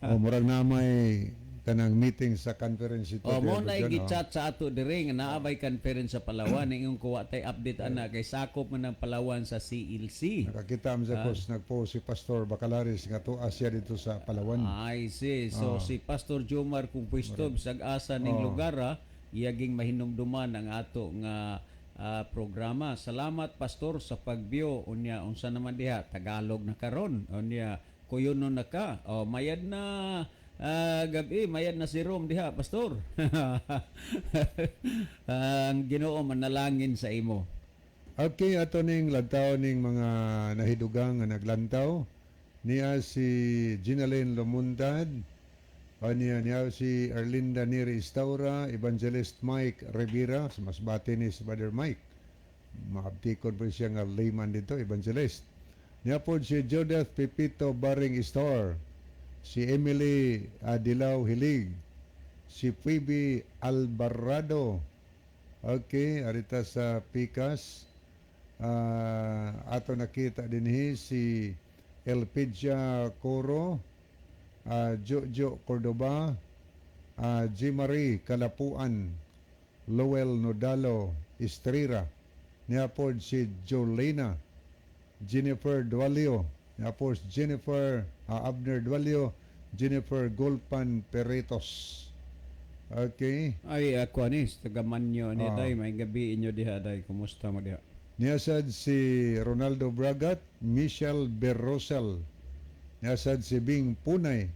O murag na may kanang meeting sa conference ito. O mo Brother na John, oh. gi-chat sa ato dire nga naa bay conference sa Palawan. Ingon ko wa tay update ana kay sakop man ang Palawan sa CLC. Nakakita mo sa post, nagpo si Pastor Bacalaris nga tuwa siya dito sa Palawan. I see. So si Pastor Jomar kung pwesto bisag asa ning lugar, iyaging mahinumduman ang ato nga programa. Salamat, Pastor, sa pag-view. Unya unsa naman diha, Tagalog na karon. Unya kuyunon na ka. O mayad na gabi, mayad na si Rome diha, Pastor. Ang Ginoo manalangin sa imo. Okay, ato ning lantaw ning mga nahidugang nga naglantaw. Niya si Ginaline Lomuntad, o niya, niya si Erlinda Neri Estaura, Evangelist Mike Rivera, sa Masbate ni si Brother Mike. Maabtikon po siya nga layman dito, evangelist. Niya po si Judith Pepito Baring Star, si Emily Adilaw Hilig, si Phoebe Alvarado. Okay, arita sa Pikas. Ato nakita dinhi si Elpidia Coro, Jojo Cordoba, G. Marie Kalapuan, Lowell Nodalo Estrera, niya po si Jolena, Jennifer Dualio, niya po si Jennifer Abner Dualio, Jennifer Gulpan Peretos. Okay. Ay, ako ani, taga Manyo ni day, may gabi inyo diha, day. Kumusta mo diha? Niya sad si Ronaldo Bragat, Michelle Berrosel. Niya sad si Bing Punay.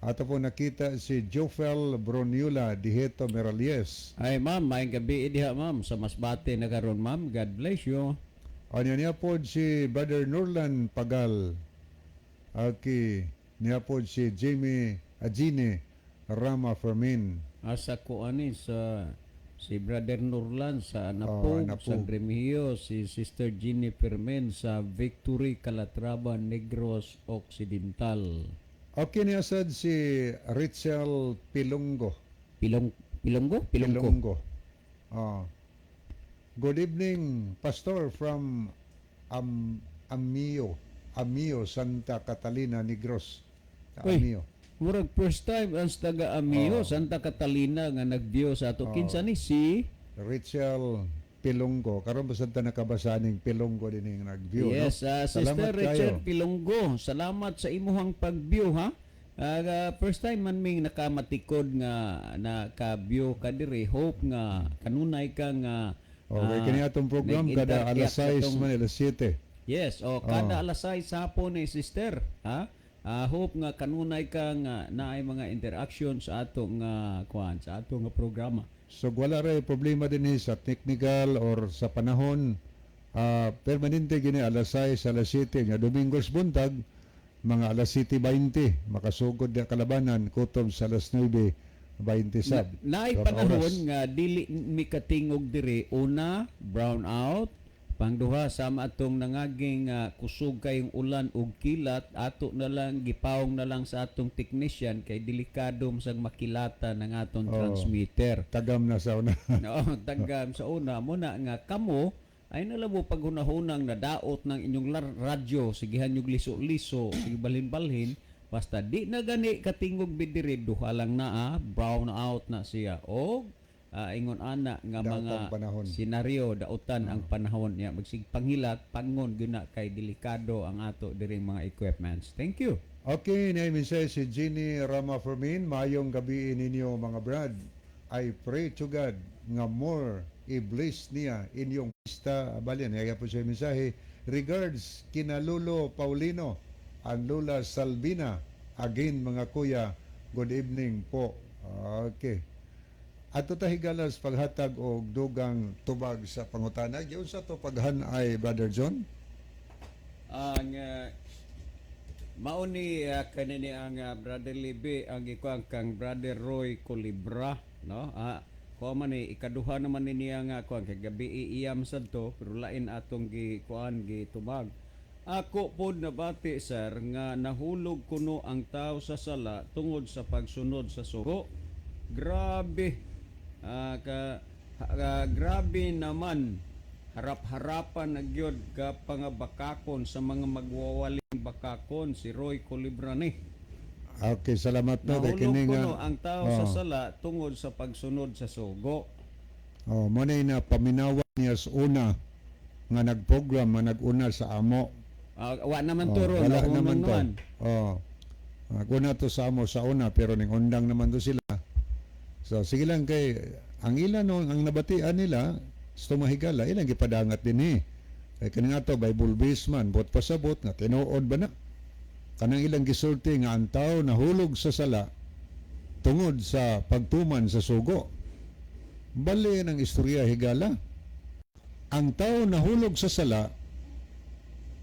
Ato po nakita si Jofel Broniula Diheto Meralies. Ay, ma'am, may gabi diha, ma'am. Sa Masbate na karon, ma'am. God bless you. Ano niya po si Brother Nurlan Pagal. Okay. Niya po si Jamie Ajine Rama Fermin. Asa ko ani sa si Brother Nurlan sa Anapog, Oh, Anapog. sa Remigio, si Sister Ginny Fermin sa Victory, Calatrava, Negros Occidental. Okay, niya sad si Richel Pilonggo. Pilong Pilonggo? Pilongko. Pilonggo. Oh. Good evening, Pastor from Amio, Amio, Santa Catalina, Negros. Uy. Amio. Murag first time ang taga Amio, Santa Catalina nga nag-view sa ato. Kinsa ni si? Rachel Pilonggo. Karon ba ta nakabasa ning Pilonggo din yung nag-view, Yes, no? Sister Salamat Richard kayo. Pilonggo. Salamat sa imuhang pag-view, ha. First time man ming nakamatikod nga naka-view ka diri. Hope nga kanunay ka nga Okay, kini atong program kada alas nag-interact 6 atong- man, alas 7. Yes, o kada alas 6 hapon ni, sister, ha? Hope nga kanunay ka nga naay mga interaction sa ato nga kuan, sa ato nga programa. So wala ray problema din sa technical or sa panahon. Permanente gini alas 6, alas 7 nya Domingos buntag mga alas 7:20 makasugod na kalabanan kutob sa alas 9:20 sab. Naay 2 ka panahon oras. nga dili mi katingog diri. Una, brown out. Pangduha, sama atong nangaging kusog kayong ulan ug kilat, ato na lang gipawong na lang sa atong technician kay delikado masag makilata ng atong transmitter. Tagam na sa una. No, tagam sa una mo na nga kamo ay nalabo paghunahunang nadaot ng inyong radyo, sigihan yung liso-liso, sige balhin-balhin, basta di na gani katingog bidiri, duha lang na brown out na siya o ingon ana nga Daot mga ang panahon. senaryo, dautan ang panahon niya, magsig panghilat pangon gyud na kay delikado ang ato diring mga equipments. Thank you. Okay, na mensahe si Jeannie Rama Fermin. Maayong gabi ninyo, mga brad. I pray to God nga more i-bless niya inyong pista. Balyan, niya po siya mensahe. Regards kina Lolo Paulino and Lola Salvina. Again, mga kuya, good evening po. Okay. Ato ta, higalas, paghatag og dugang tubag sa pangutana. Giunsa to paghan-ay, Brother John? Ang mao ni kanini ang Brother Libe ang ikuang kang Brother Roy Colibra, no, kuha man ni ikaduha naman ni niya nga kuan kay gabi iyam sad to, pero lain atong gi kuan, gitubag. Ako pod nabati, sir, nga nahulog kuno ang tao sa sala tungod sa pagsunod sa sugo. Grabe. Grabe naman, harap-harapan na gyud ka pangabakakon sa mga magwawaling bakakon. Si Roy Colibra ni. Okay, salamat, no. Kay Nahulog kini nga kuno ang tao sa sala tungod sa pagsunod sa sugo. Oh, mo na na paminawa niya sa una nga nagprogram nga nag-una sa amo. Wa naman Oh, to ron, wala nahunong naman to. naman. Oh. Nag-una to sa amo sa una pero ning undang naman to sila. So sige lang kay ang ila no ang nabatian nila sa tumahigala ilang gipadangat din eh. Kay kani nga to Bible based man, bot pasabot nga tinuod ba na? Kanang ilang gisulti nga ang tao nahulog sa sala tungod sa pagtuman sa sugo. Bali ng istorya, higala. Ang tao nahulog sa sala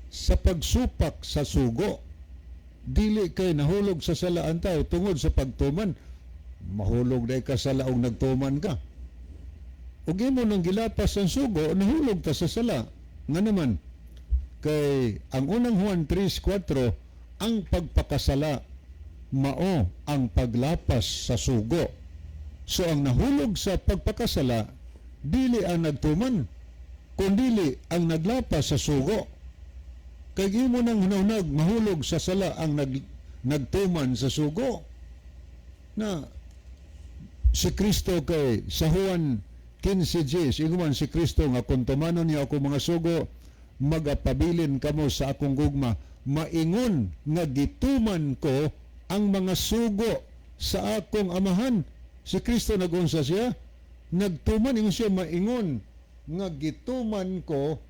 sa pagsupak sa sugo. Dili kay nahulog sa sala ang tao tungod sa pagtuman. Mahulog dahil ka sa laong nagtuman ka. Ug imo nang gilapas ang sugo, nahulog ta sa sala. Nga naman, kay ang unang Juan 3:4, ang pagpakasala mao ang paglapas sa sugo. So ang nahulog sa pagpakasala, dili ang nagtuman, kundili ang naglapas sa sugo. Kay imo nang hunahunag mahulog sa sala ang nagtuman sa sugo. Na si Kristo kay sa Juan 15:10, ingon si Kristo nga kung tumanon niya ako mga sugo, magapabilin kamo sa akong gugma, maingon nga gituman ko ang mga sugo sa akong amahan. Si Kristo nagunsa siya, nagtuman, ingon siya maingon nga gituman ko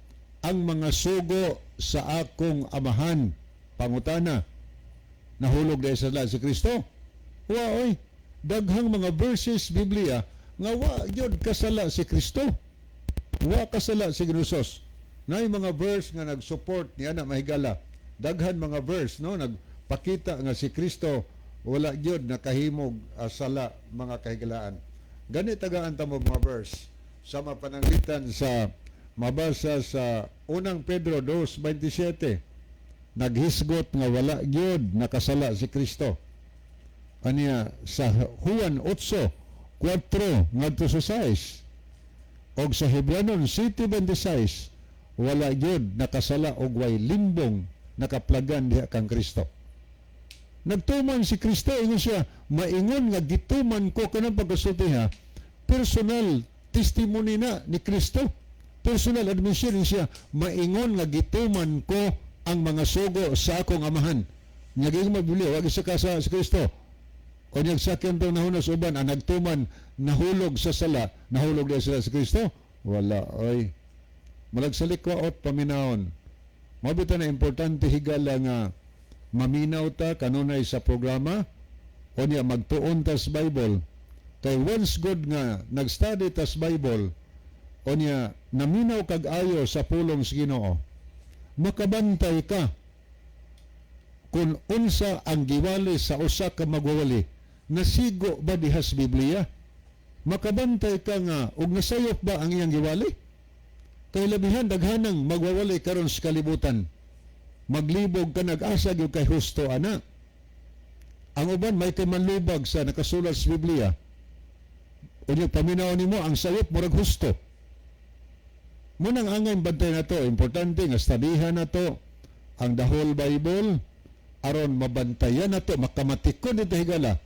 ang mga sugo sa akong amahan. Pangutana, nahulog dahil sa si Kristo? Wa oy, daghang mga verses Biblia nga wa gyud kasala si Kristo. Wa kasala si Ginoo. Naay mga verse nga nag-support niya na, mahigala. Daghan mga verse, no, nagpakita nga si Kristo wala gyud nakahimog sala, mga kahigalaan. Gani tagaan ta mo mga verse sa mapananglitan sa mabasa sa unang Pedro 2:27, naghisgot nga wala gyud nakasala si Kristo. Aniya sa Juan 8:4 ngadto sa 6. Og sa Hebreanon 7:26, wala gyud nakasala og way limbong nakaplagan diha kang Kristo. Nagtuman si Kristo, ingon siya, "Maingon nga gituman ko." Kanang pagkasulti ha, personal testimony na ni Kristo. Personal admission siya, "Maingon nga gituman ko ang mga sugo sa akong Amahan." Nga giingon mabili, wag isa ka sa Kristo. O niyag sakyan tong nahunas uban, ang nagtuman, nahulog sa sala, nahulog diya sila sa Kristo? Wala, oy. Malagsalikwaot paminawon. Mabita na importante, higala, nga maminaw ta kanunay sa programa o niya magtuon tas Bible. Kay once good nga nag-study tas Bible o niya naminaw kag ayo sa pulong sa Ginoo, makabantay ka kung unsa ang giwali sa usa ka magwawali, nasigo ba diha sa Biblia. Makabantay ka nga og nasayop ba ang iyang giwali, kay labihan daghanang magwawali karon sa kalibutan, maglibog ka, nag-asa gyud kay husto ana. Ang uban may kay manlubag sa nakasulat sa Biblia. Unya paminaw nimo ang sayop murag husto. Munang angay bantay na to, importante nga studyhan na to ang the whole Bible aron mabantayan na to, makamatikod ito, higala.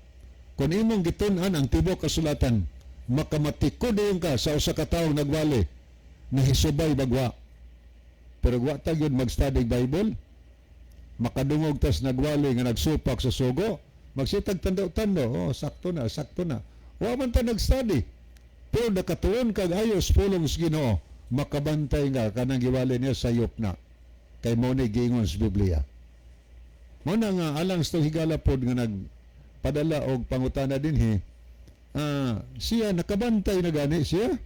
Kung imong gitun-an ang tibuok kasulatan, makamatikod dayon ka sa usa ka tawo nagwali nahisubay bagwa. Pero wa ta gyud mag-study Bible, makadungog tas nagwali nga nagsupak sa sugo, magsitag tando-tando, "Oh, sakto na, sakto na." Wa man ta nag-study. Pero nakatuon kag ayos pulong sa Ginoo, makabantay nga kanang giwali niya sayop na. Kay mo ni giingon sa Biblia. Mo na nga alang sa higala pod nga nagpadala og pangutana dinhi, siya nakabantay na gani siya.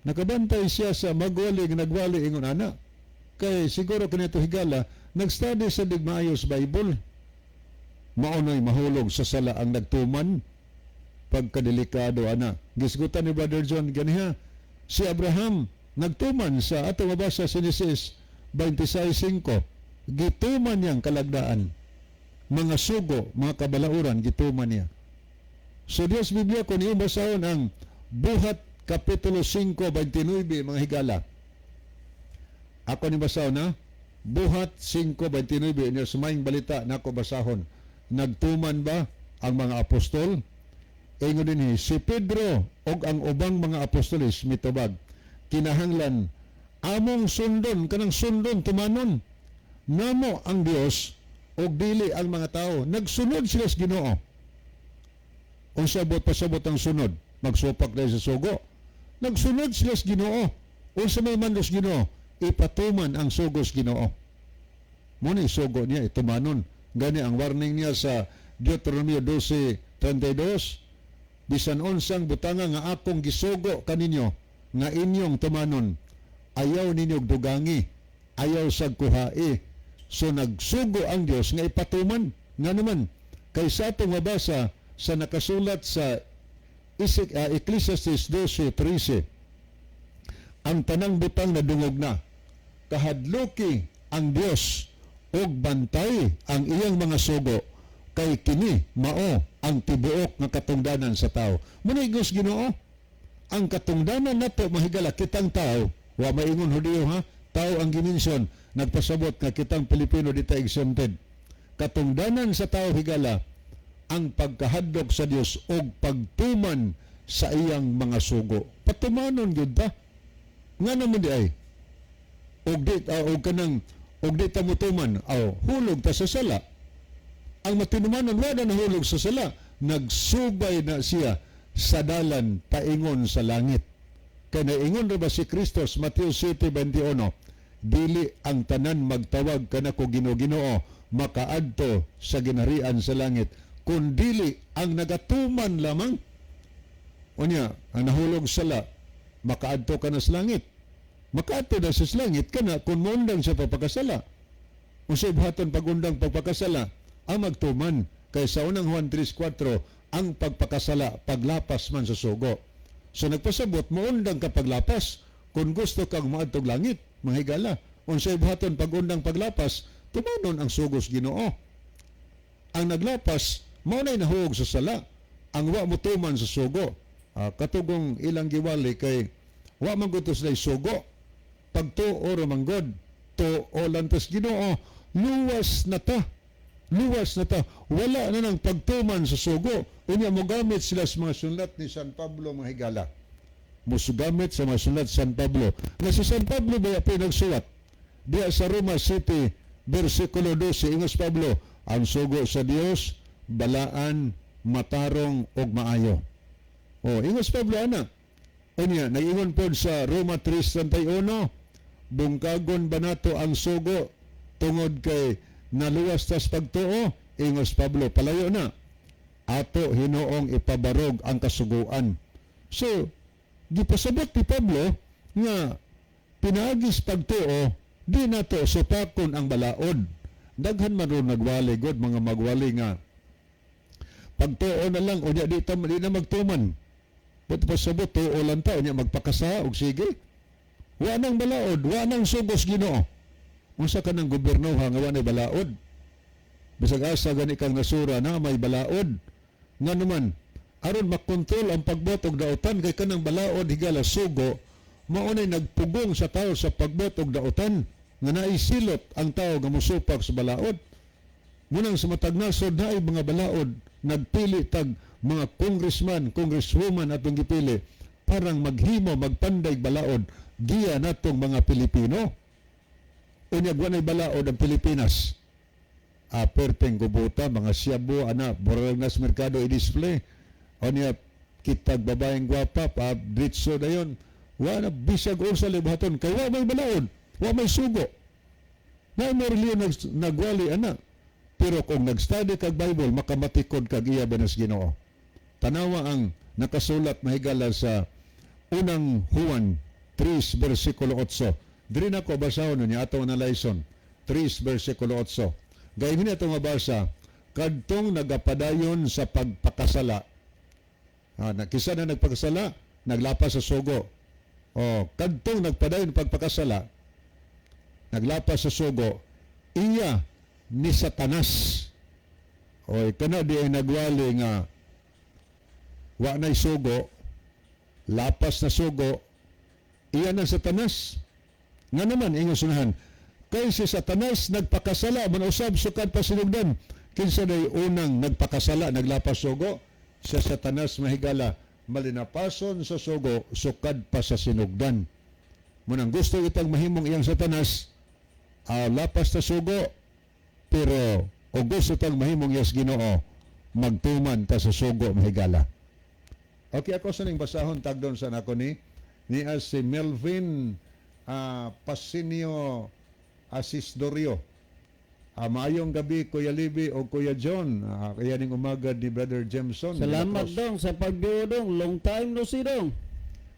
Nakabantay siya sa magwali nga nagwali ingon ana. Kay siguro kanito higala, nag-study sa digmaayos Bible. Maonoy mahulog sa sala ang nagtuman, pagkadelikado ana. Gisgutan ni Brother John ganiha, si Abraham nagtuman sa ato mabasa sa Genesis 26:5. Gituman niyang kalagdaan. Mga sugo, mga kabalauran, gituman niya. So Dios Biblia, kung iyong basahon ang Buhat Kapitulo 5:29, mga higala. Ako ni basahon na Buhat 5:29 inyo sa maayong balita nako basahon. Nagtuman ba ang mga apostol? Ingon dinhi, si Pedro og ang ubang mga apostoles mitubag, "Kinahanglan among sundon," kanang sundon, tumanon namo ang Dios og dili ang mga tao. Nagsunod sila sa Ginoo. Unsa bot pasabot ang sunod? Magsupak dahil sa sugo. Nagsunod sila sa Ginoo. Unsa may mando sa Ginoo? Ipatuman ang sugo sa Ginoo. Mo ni sugo niya itumanon. Gani ang warning niya sa Deuteronomio 12:32, "Bisan unsang butanga nga akong gisugo kaninyo nga inyong tumanon, ayaw ninyo dugangi, ayaw sag kuhai." So nagsugo ang Dios nga ipatuman. Nga naman kay sa atong mabasa sa nakasulat sa Ecclesiastes 12:13, ang tanang butang nadungog na, kahadluki ang Dios ug bantay ang iyang mga sugo, kay kini mao ang tibuok nga katungdanan sa tao. Muna igos Ginoo ang katungdanan nato, mahigala, kitang tao, wa maingon Hudiyo ha, tao ang gimension, nagpasabot nga kitang Pilipino di ta exempted. Katungdanan sa tao, higala, ang pagkahadlok sa Dios ug pagtuman sa iyang mga sugo. Patumanon gyud ta. Nga naman di ay og di og kanang og di ta motuman, aw hulog ta sa sala. Ang matinumanon wala nahulog sa sala, nagsubay na siya sa dalan paingon sa langit. Kay naingon ra ba si Kristos, Mateo 7:21, "Dili ang tanan magtawag kanako Ginoo, Ginoo makaadto sa ginharian sa langit, kundili ang nagatuman lamang." Unya, ang nahulog sa sala, makaadto ka na sa langit? Makaadto na sa langit kana kung moundang sa pagpakasala. Unsay buhaton pagundang pagpakasala? Ang magtuman. Kay sa Unang Juan 3:4, ang pagpakasala paglapas man sa sugo. So nagpasabot moundang ka paglapas kung gusto kang moadtog langit, mga higala. Unsay buhaton pagundang paglapas? Tumanon ang sugos Ginoo. Ang naglapas mao nay nahuog sa sala. Ang wa motuman sa sugo. Katugong ilang giwali kay Wa man gud to sila sugo. Pagtuo ra man gud. Tuo lang tas Ginoo, luwas na ta. Luwas na ta. Wala na nang pagtuman sa sugo. Unya mogamit sila sa mga sulat ni San Pablo, mga higala. Musugamit sa mga sulat San Pablo. Nga si San Pablo ba pinagsulat? Diya sa Roma 7, versikulo 12, ingos Pablo, ang sugo sa Dios, balaan, matarong, ug maayo. O, ingos Pablo, ana. Unya, nag-ingon pod sa Roma 3:31, bungkagon ba nato ang sugo tungod kay naluwas tas pagtuo? Ingos Pablo, palayo na. Ato hinoong ipabarog ang kasuguan. So, gipasabot ni Pablo nga pinaagis pagtuo, di nato supakon ang balaod. Daghan man ron nagwali god, mga magwali nga pagtuo na lang, unya di na magtuman. But pasabot, tuo lang ta, unya magpakasa og sige. Wa nang balaod, wa nang sugos Ginoo. Unsa ka ng gobyerno ha nga wa nay balaod? Bisag asa gani kang nasura na may balaod. Nga naman, aron makontrol ang pagbuot og dautan kay kanang balaod, higala, sugo, mao nay nagpugong sa tao sa pagbuot og dautan nga naisilot ang tao nga mosupak sa balaod. Munang sa matag nasod naay mga balaod, nagpili tag mga congressman, congresswoman atong gipili parang maghimo, magpanday balaod giya natong mga Pilipino. Unya wa nay balaod ang Pilipinas. Perteng gubuta, mga siyabo, ana, borag nas merkado i-display. Unya kitag babaeng gwapa, pa dritso dayon. Wa na bisag unsa libuhaton kay wa may balaod, wa may sugo. Na mo reliyon nagwali ana. Pero kung nag-study kag Bible, makamatikod kag iya ba nas Ginoo. Tanawa ang nakasulat, mahigala, sa Unang Juan 3 versikulo 8. Diri na ko basahon niya ato na Lyson. 3 versikulo 8. Gayun ni ato mabasa, kadtong nagapadayon sa pagpakasala. Ah, na, kisa na nagpakasala, naglapas sa sugo. O, kadtong nagpadayon pagpakasala, naglapas sa sugo, iya ni Satanas. O, kana di ay nagwali nga wa na'y sugo, lapas na sugo, iya ng Satanas. Nga naman, ingon sunahan, kay si Satanas nagpakasala, manusab sukad pa sinugdan. Kinsa day unang nagpakasala, naglapas sugo? Sa Satanas, mahigala, malinapason sa sugo, sukad pa sa sinugdan. Munang gusto itang mahimong iyang Satanas, lapas sa sugo, pero o gusto tang mahimong iyas Ginoo, magtuman ta sa sugo, mahigala. Okay, ako sa ning basahon tagdon sa nako ni as si Melvin Pasinio Asisdorio. Maayong gabi, Kuya Libby o Kuya John. Kaya ning umaga ni Brother Jameson. Salamat dong sa pagbiyo dong. Long time no see dong.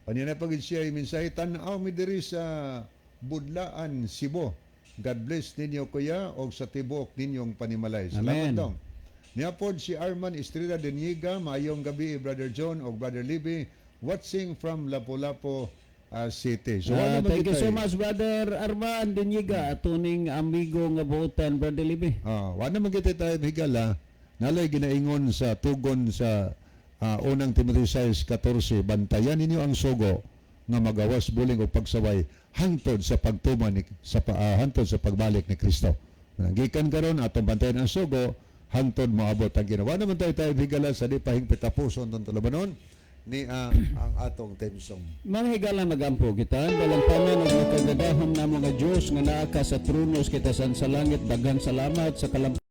Kanya na pagid siya ay mensahe, tan-aw mi diri sa Budlaan, Cebu. God bless ninyo, kuya, og sa tibuok ninyong panimalay. Salamat Amen. dong. Niapod si Arman Estrella de Niega, maayong gabi, Brother John og Brother Libby, watching from Lapu-Lapu City. So, wala man Thank you kita so eh. much, Brother Arman Diniga, atuning amigo nga buotan, Brother Libby. Wala naman kita tayo higala, nalay ginaingon sa tugon sa Unang Timothy 6:14, bantayan ninyo ang sugo nga magawas buling o pagsaway hangtod sa pagtuman ni, sa hangtod sa pagbalik ni Kristo. Gikan karon atong bantayan ang sugo hangtod moabot ang Ginoo. Wala naman tayo tayo higala sa di pa hingpit tapuson tong tulabanon ni ang atong theme song. Mga higala, magampo kita, dalampanan og makagagahom na mga Diyos nga naa ka sa trono kita sa langit, daghang salamat sa kalampanan